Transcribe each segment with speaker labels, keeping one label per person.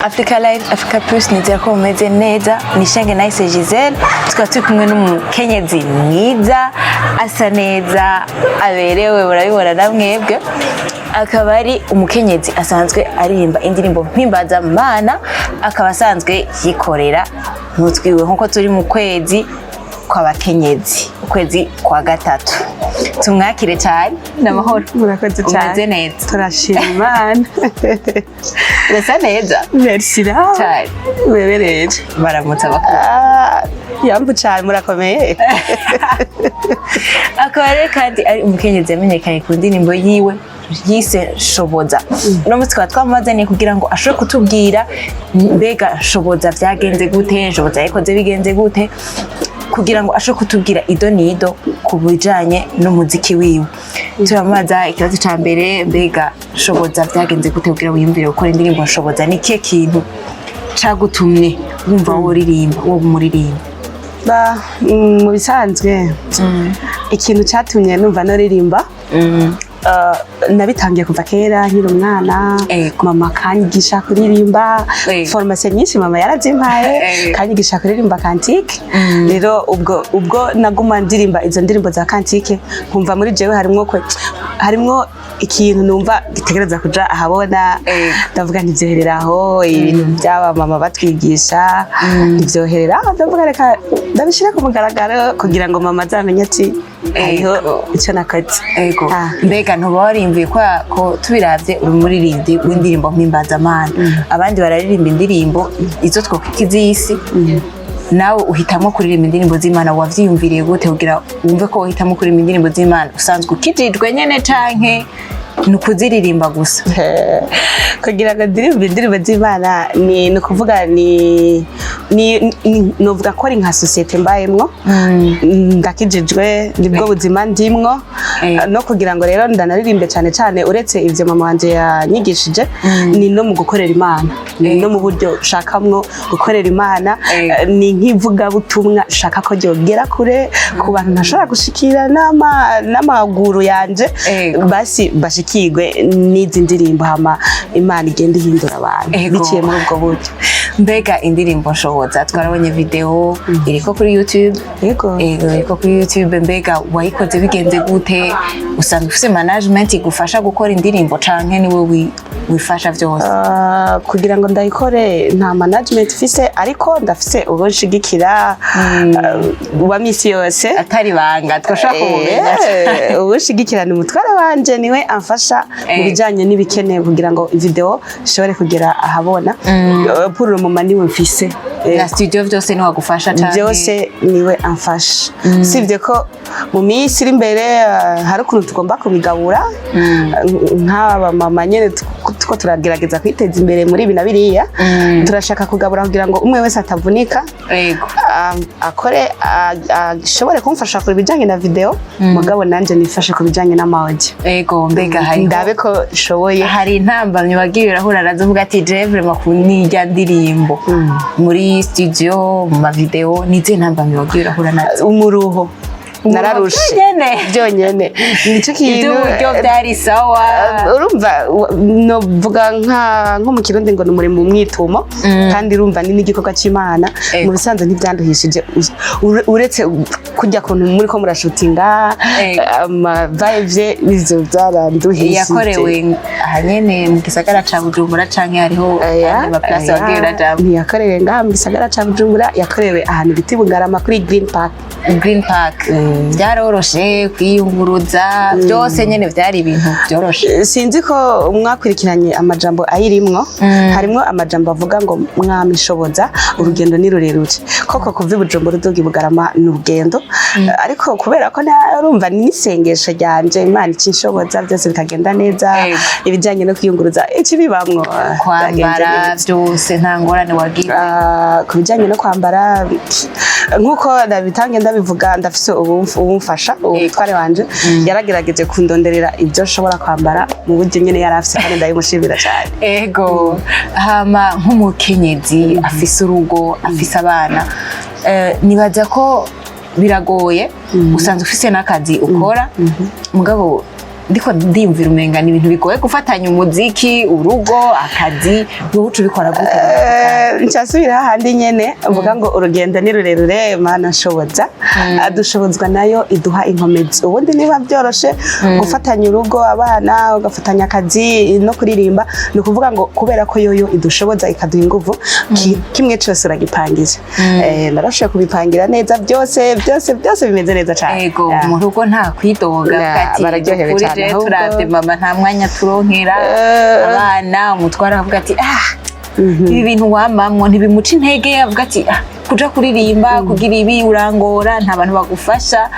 Speaker 1: Africa Live, Africa Plus, nizera ko mumeze neza. Ni Shenge Nice Giselle, tukaba turi kumwe n'umukenyezi mwiza, asa neza, aberewe, murabibona na mwebwe. Akaba ari umukenyezi asanzwe aririmba indirimbo mpimbazamana, akaba asanzwe yikorera n'utwiwe, nkuko turi mu kwezi kw'abakenyezi, ukwezi kwa gatatu. Tumwakire cyane. N'amahoro?
Speaker 2: Murakoze cyane.
Speaker 1: Umeze neza?
Speaker 2: Turashima Imana.
Speaker 1: Urasa neza.
Speaker 2: Merci nawe.
Speaker 1: Cyane.
Speaker 2: Wewe rero.
Speaker 1: Baramutse abakuru.
Speaker 2: Ah, yambu cyane, murakomeye.
Speaker 1: Akaba rero kandi ari umukenyezi yamenyekanye ku ndirimbo yiwe yise "Shoboza". Uno munsi tukaba twamubazaniye kugira ngo ashobore kutubwira mbega "Shoboza" vyagenze gute, "Shoboza" yayikoze bigenze gute, kugira ngo ashobore kutubwira ido n'ido ku bijanye n'umuziki wiwe. Turamubaza ikibazo ca mbere: mbega "Shoboza" vyagenze gute kugira wiyumvire gukora indirimbo "Shoboza"? Ni ikihe kintu cagutumye wumva woririmba, woba umuririmba?
Speaker 2: Ba, mu bisanzwe ikintu cyatumye numva noririmba, nabitangiye kuva kera nkiri umwana. Mama akanyigisha kuririmba. Formation nyinshi mama yarazimpaye. Kanyigisha kuririmba cantique. Rero ubwo naguma ndirimba izo ndirimbo za cantique, nkumva muri jewe harimwo ikintu numva gitegereza kuja ahabona. Ndavuga ntivyoherera aho, ibintu by'aba mama batwigisha ntivyoherera aho. Ndavuga reka ndabishire ku mugaragaro kugira ngo mama azamenye ati hariho icyo nakoze. Ah.
Speaker 1: Mbega ntuba warimviye ko tubiravye uri umuririmbyi w'indirimbo mpimbazamana, abandi bararirimba indirimbo izo twokwita iz'isi, nawe uhitamo kuririmba indirimbo z'Imana? Wavyiyumviriye gute kugira wumve ko uhitamo kuririmba indirimbo z'Imana? Usanzwe ukijijwe nyene canke ni ukuziririmba gusa?
Speaker 2: Kugira ngo ndirimbe indirimbo z'Imana ni ukuvuga ni novuga ko ari nka société mbayemwo. Ndakijijwe, nibwo buzima ndimwo. No kugira ngo rero ndanaririmbe cyane cyane, uretse ivyo mama wanje yanyigishije, ni no mu gukorera Imana, ni no mu buryo nshakamwo gukorera Imana. Ni nk'ivugabutumwa shaka ko ryogera kure ku bantu ntashobora gushikira n'amaguru yanje, basi bashikirwe n'izi ndirimbo, hama Imana igenda ihindura abantu biciye muri ubwo buryo.
Speaker 1: Mbega indirimbo "Nshoboza", twarabonye video iriko kuri YouTube.
Speaker 2: Yego.
Speaker 1: Ego, iriko kuri YouTube. Mbega wayikoze bigenze gute? Usanzwe ufise management igufasha gukora indirimbo canke niwe wifasha vyose?
Speaker 2: Ah, kugira ngo ndayikore nta management mfise, ariko ndafise uwo nshigikira wa misi yose.
Speaker 1: Atari banga twashaka kumumenya?
Speaker 2: Uwo nshigikira ni umutware wanje, niwe amfasha mu bijanye n'ibikenewe kugira ngo video ishobore kugera ahabona. Pour le moment niwe mfise.
Speaker 1: Na studio vyose niwe agufasha canke?
Speaker 2: Byose niwe amfasha, sibye ko mu minsi iri imbere hari ukuntu tugomba kubigabura. Nk'aba mama nyene tuko turagerageza kwiteza imbere muri ibi na biriya, turashaka kugabura kugira ngo umwe wese atavunika. Akore ashobore kumfasha ku bijanye na video, mugabo nanje nifashe ku bijanye n'ama audio.
Speaker 1: Ego, mbega hariho
Speaker 2: Ndabe ko nshoboye.
Speaker 1: Hari intambamyi wagiye urahura nazo uvuga ati je vraiment ku nirya ndirimbo muri studio, mu ma video, ni izihe ntambamyi wagiye urahura nazo?
Speaker 2: Umuruho, nararushe.
Speaker 1: Byonyene?
Speaker 2: Byonyene, nicyo kintu.
Speaker 1: Iby'uburyo byari sawa?
Speaker 2: Urumva novuga nko mu Kirundi ngo ni umurimo umwitumo, kandi urumva ni n'igikorwa cy'Imana. Mu bisanzwe ntibyanduhishije, uretse kujya kuntu muri ko murashutinga ama vibe, ivyo byaranduhishije.
Speaker 1: Yakorewe ahanyene mu gisagara ca Bujumbura canke hariho
Speaker 2: Aya,
Speaker 1: andi ma place
Speaker 2: aya,
Speaker 1: wagiye urajamwo?
Speaker 2: Ntiyakorewe ngaha mu gisagara ca Bujumbura, yakorewe ahantu bita i Bugarama kuri Green Park.
Speaker 1: Green Park. Byaroroshe kwiyunguruza byose nyene, vyari ibintu byoroshe?
Speaker 2: Sinzi ko mwakurikiranye amajambo ayirimwo. Harimwo amajambo avuga ngo "Mwami shoboza, urugendo ni rurerure". Koko kuva i Bujumbura uduga i Bugarama ni urugendo. Ariko kubera ko urumva ni n'isengesho ryanje, Imana ikinshoboza byose bikagenda neza. Ibijyanye no kwiyunguruza ikibibamwo byagenze
Speaker 1: Kwambara
Speaker 2: neza.
Speaker 1: byose nta ngorane wagize?
Speaker 2: Ah, ku bijyanye no kwambara, nk'uko nabitange ndabivuga, ndafise uwumfasha, umutware wanje yaragerageje kundonderera ibyo nshobora kwambara mu buryo nyine yari afise, kandi ndabimushimira cyane.
Speaker 1: Ego, hama nk'umukenyezi afise urugo, afise abana, nibaza ko biragoye. Usanzwe ufise n'akazi ukora, mugabo Ndiko ndiyumvira umenga ni ibintu bigoye gufatanya umuziki, urugo, akazi. Wowe uca ubikora gute?
Speaker 2: Nsubira hahandi nyene mvuga ngo urugendo ni rurerure, Mana nshoboza. Dushobozwa nayo iduha inkomezi. Ubundi niba byoroshe gufatanya urugo, abana, ugafatanya akazi no kuririmba, ni ukuvuga ngo kubera ko yoyo idushoboza, ikaduha inguvu, kimwe cyose uragipangiza. Narashoboye kubipangira neza byose, byose byose bimeze neza cyane.
Speaker 1: Ego.
Speaker 2: Yeah.
Speaker 1: Mu rugo nta kwidoga?
Speaker 2: Yeah,
Speaker 1: ati
Speaker 2: bararyohewe
Speaker 1: "Ukuri
Speaker 2: cyane,
Speaker 1: je
Speaker 2: ahubwo-
Speaker 1: turavye mama nta mwanya turonkera abana." Umutwara avuga ati: "Ah, ibi bintu wamamwo ntibimuca intege?" Avuga ati: "Ah, kuja kuririmba, kugira ibi, urangora, nta bantu bagufasha,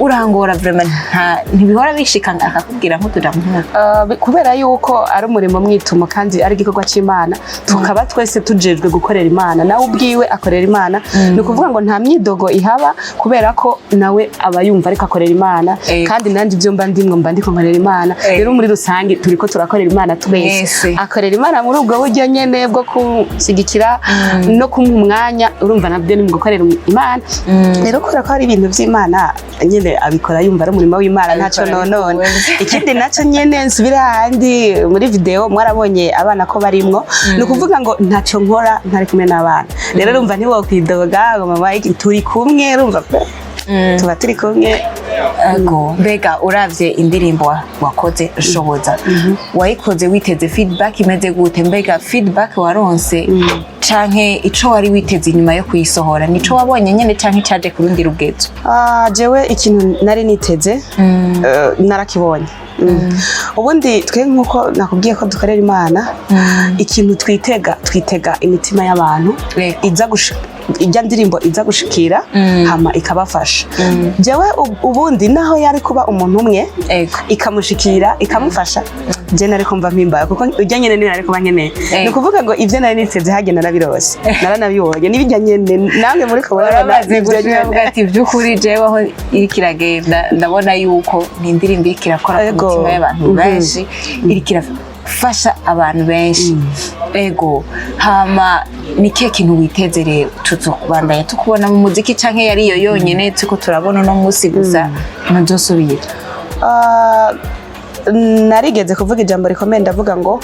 Speaker 1: urangora vraiment." Nta ntibihora bishika akakubwira nk'utuja nk'utu?
Speaker 2: Kubera yuko ari umurimo mwitumo kandi ari igikorwa cy'Imana, tukaba twese tujejwe gukorera Imana, nawe ubwiwe akorera Imana, ni ukuvuga ngo nta myidogo ihaba, kubera ko nawe aba yumva ariko akorera Imana. Kandi nanjye ibyo mba ndimwo, mba ndiko nkorera Imana. Rero muri rusange turiko turakorera Imana twese.
Speaker 1: Mwese.
Speaker 2: Akorera Imana muri ubwo buryo nyene bwo kumushyigikira no kumuha umwanya. Urumva nabyo ni mu gukorera Imana. Rero kubera ko hari ibintu by'Imana nyene, abikora yumva ari umurimo w'Imana, ntacyo
Speaker 1: Abikora
Speaker 2: nonone.
Speaker 1: bikunze.
Speaker 2: Ikindi nacyo nyene, nsubira handi muri video mwarabonye abana ko barimwo. Ni ukuvuga ngo ntacyo nkora ntari kumwe n'abana. Rero urumva ntiwokwidoga ngo mama iki, turi kumwe, urumva pe, tuba turi kumwe.
Speaker 1: Ego. Mbega uravye indirimbo wakoze Shoboza, wayikoze witeze feedback imeze gute? Mbega feedback waronse canke ico wari witeze inyuma yo kuyisohora nico wabonye nyene, canke caje ku rundi rugezo?
Speaker 2: Ah, jewe ikintu nari niteze narakibonye. Ubundi twe nk'uko nakubwiye ko dukorera Imana, ikintu twitega, twitega imitima y'abantu iza ijya ndirimbo iza gushikira, hama ikabafasha. Jewe ubundi naho yari kuba umuntu umwe, ikamushikira, ikamufasha, je nari kumva mpimbaye, kuko ujya nyene niyo nari kuba nkeneye. Ni ukuvuga ngo ibyo nari niteze hagenda narabirose, naranabibonye, n'ibijya nyene namwe muri ko murabona.
Speaker 1: Waramaze
Speaker 2: Ibyo
Speaker 1: gushira
Speaker 2: nyene.
Speaker 1: avuga ati: "By'ukuri jewe aho iriko iragenda ndabona yuko ni indirimbo iriko irakora ku mitima y'abantu benshi, iriko irafasha abantu benshi." Ego. Hama ni kihe kintu witeze rero? Tuzokubandanya tukubona mu muziki, canke yari iyo yonyene turiko turabona uno munsi gusa, ntuzosubira?
Speaker 2: Ah, narigeze kuvuga ijambo rikomeye, ndavuga ngo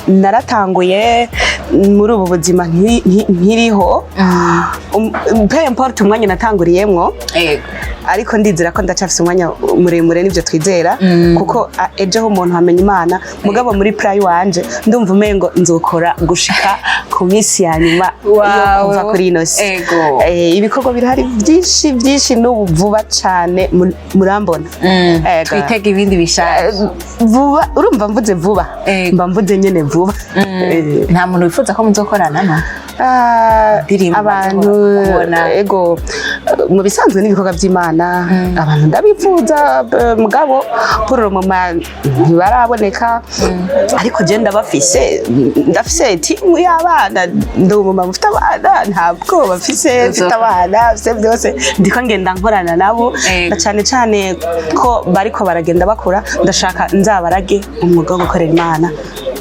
Speaker 2: naratanguye muri ubu buzima nkiriho. Peu importe umwanya natanguriyemwo, ariko ndizera ko ndacafise umwanya muremure, nivyo twizera, kuko ejo ho umuntu amenya Imana. Mugabo muri plan wanje ndumva umengo nzokora gushika ku minsi ya nyuma yo kuva kuri ino si. Ibikorwa birahari byinshi byinshi, n'ubu vuba cane murambona. Ego.
Speaker 1: Twitega ibindi bishaje.
Speaker 2: Vuba, urumva mvuze vuba, mba mvuze nyene vuba.
Speaker 1: Nta muntu wifuza ko muzokorana, no?
Speaker 2: Ah,
Speaker 1: Ndirimbo
Speaker 2: abantu
Speaker 1: kubona.
Speaker 2: Ego, mu bisanzwe n'ibikorwa by'Imana, abantu ndabifuza, mugabo pour le moment ntibaraboneka, ariko je ndabafise, ndafise timu y'abana. Ndi umumama ufite abana, nta bwoba mfise, mfite abana, mfise byose, ndiko ngenda nkorana nabo. Na cane cane ko bariko baragenda bakura, ndashaka nzabarage umwuga wo gukorera Imana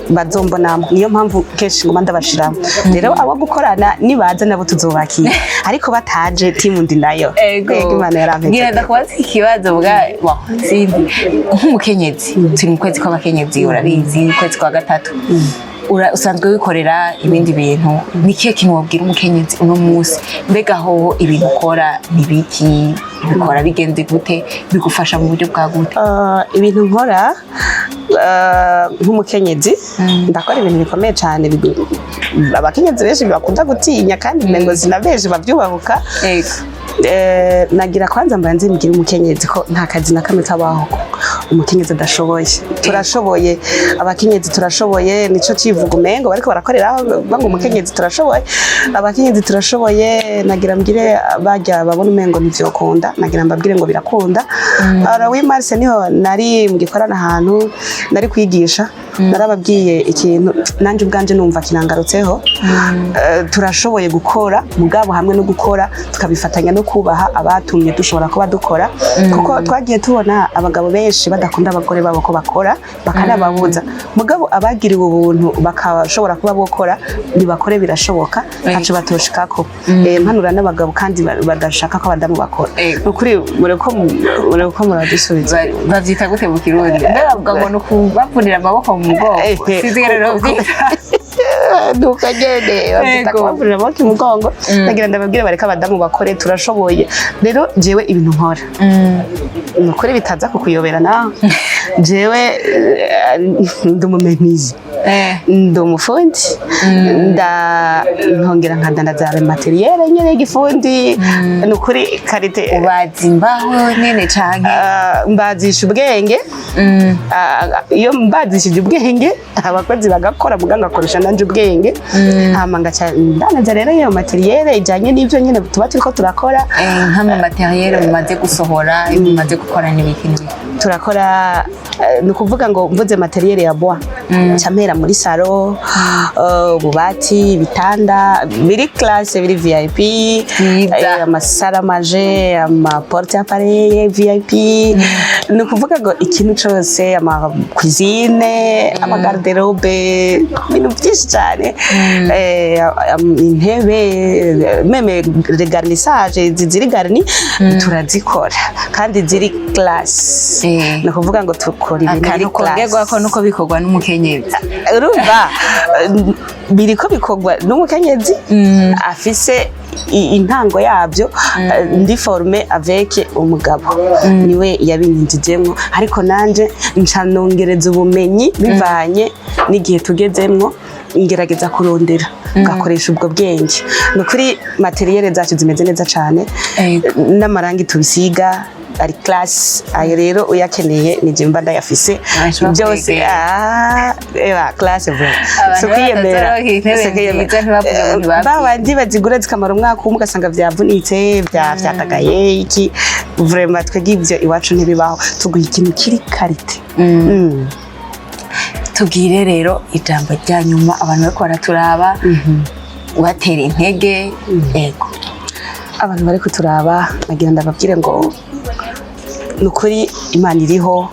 Speaker 2: bazombonamo. Niyo mpamvu kenshi nguma ndabashiramo. Rero abo gukorana nibaza nabo tuzobakira, ariko bataje timu ndi nayo.
Speaker 1: Ego.
Speaker 2: Ego, Imana yarampetse.
Speaker 1: Ngira ndakubaza ikibazo bwa bon, sinzi, nk'umukenyezi, turi mu kwezi kw'abakenyezi, urabizi, ukwezi kwa gatatu. Usanzwe wikorera ibindi bintu, ni ikihe kintu wabwira umukenyezi uno munsi? Mbega hoho ibintu ukora ni biki? Bikora bigenze gute? Bigufasha mu buryo bwa gute?
Speaker 2: Ibintu nkora, nk'umukenyezi ndakora ibintu bikomeye cyane, abakenyezi benshi bakunda gutinya, kandi umengo sina benshi babyubahuka. Nagira kwanza mbanze mbwire umukenyezi ko nta kazi na kamwe kabaho umukenyezi adashoboye. Turashoboye, abakenyezi turashoboye. Nico civuga umengo bariko barakorera banga umukenyezi. Turashoboye, abakenyezi turashoboye. Nagira mbwire barya babona umengo ntivyokunda, nagira mbabwire ngo birakunda. Ara wi mars niho nari mu gikorana ahantu nari kwigisha. Narababwiye ikintu nanjye ubwanje numva kirangarutseho. Turashoboye gukora, mugabo hamwe no gukora tukabifatanya no kubaha abatumye dushobora kuba dukora, kuko twagiye tubona abagabo benshi badakunda abagore babo ko bakora, bakanababuza. Mugabo abagiriwe ubuntu bakashobora kuba bokora, nibakore, birashoboka, ntaco batoshikako. Mpanura n'abagabo kandi badashaka ko abadamu bakora. Ni ukuri mureko muradusubiza.
Speaker 1: Bavyita gute mu Kirundi? Mbe bavuga ngo ni ukubavunira amaboko mu mugongo? Sinzi ingene novyita.
Speaker 2: Nuko nyene bavyita kubavunira amaboko imugongo. Ndagira ndababwire bareke abadamu bakore, turashoboye. Rero jewe ibintu nkora, ni ukuri bitaza kukuyobera nawe, jewe ndi umu menuisier, ndi umufundi, nda nkongera nkadandaza matériel nyene y'igifundi, ni ukuri qualité.
Speaker 1: Ubaza imbaho nyene canke?
Speaker 2: Ah, mbazisha ubwenge. Ah, iyo mbazishije ubwenge, abakozi bagakora, muganga akoresha nanje ubwenge, hama ngaca ndandaza rero iyo matériel ijanye n'ivyo nyene tuba turiko turakora.
Speaker 1: Nk'ama matériel mumaze gusohora, mumaze gukora n'ibiki n'ibiki?
Speaker 2: Turakora, ni ukuvuga ngo mvuze matériel ya bois, nca mpera muri salon, ububati, ibitanda biri classe, biri VIP.
Speaker 1: Vyiza.
Speaker 2: Ama salle à manger, ama porte appareil VIP, ni ukuvuga ngo ikintu cose, ama cuisine, ama garde-robe, ibintu byinshi cyane, intebe, même garnissage ziri garni turazikora kandi ziri classe. Ni ukuvuga ngo tukora ibintu biri
Speaker 1: Akantu kongerwako
Speaker 2: classe.
Speaker 1: Nuko bikorwa n'umukenyezi.
Speaker 2: Urumva, biriko bikorwa n'umukenyezi afise intango yabyo. Ndi formée avec umugabo, niwe yabinyinjijemwo, ariko nanje nca nongereza ubumenyi bivanye n'igihe tugezemwo, ngerageza kurondera ngakoresha ubwo bwenge. Ni ukuri matériel zacu zimeze neza cyane, n'amarangi tubisiga ari classe. Ayo rero uyakeneye ni je mba ndayafise
Speaker 1: Ashobora
Speaker 2: byose.
Speaker 1: kwegera.
Speaker 2: Ah, eba classe vraiment.
Speaker 1: Abantu
Speaker 2: Si ukwiyemera.
Speaker 1: batazoronka intebe
Speaker 2: Si ukwiyemera.
Speaker 1: nziza ntibavuge ngo ntibabwiye.
Speaker 2: Ba bandi bazigura zikamara umwaka umwe, ugasanga vyavunitse, vyatagaye iki. Vraiment twebwe ivyo iwacu ntibibaho, tuguha ikintu kiri qualité.
Speaker 1: Tubwire rero ijambo rya nyuma abantu bariko baraturaba, ubatera intege, ego.
Speaker 2: Abantu bari kuturaba, nagira ndababwire ngo ni ukuri Imana iriho,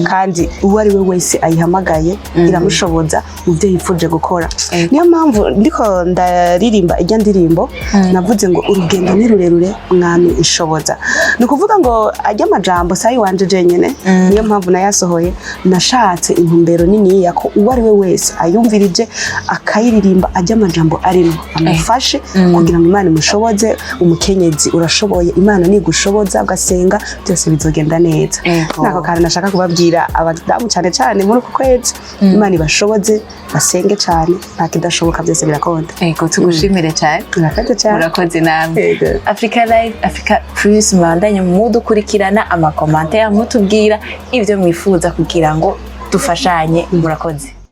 Speaker 2: kandi uwo ari we wese ayihamagaye iramushoboza mu byo yifuje gukora. Niyo mpamvu ndiko ndaririmba ijya ndirimbo navuze ngo urugendo ni rurerure, Mwami inshoboza. Ni ukuvuga ngo ajya amajambo sayi wanje jenyine, niyo mpamvu nayasohoye. Nashatse intumbero niniya ko uwo ari we wese ayumvirije akayiririmba, ajya amajambo arimo amufashe kugira ngo Imana imushoboze. Umukenyezi urashoboye, Imana nigushoboza ugasenga, byose bizogenda neza. Nako kantu nashaka kubabwira abadamu cyane cyane muri uku kwezi, Imana ibashoboze, basenge cyane, nta kidashoboka, byose birakunda.
Speaker 1: Ego, tugushimire cyane.
Speaker 2: Murakoze cyane.
Speaker 1: Murakoze namwe.
Speaker 2: Yego.
Speaker 1: Africa Live, Africa Plus, mubandanye mudukurikirana, ama commentaires, mutubwira ibyo mwifuza kugira ngo dufashanye. Murakoze.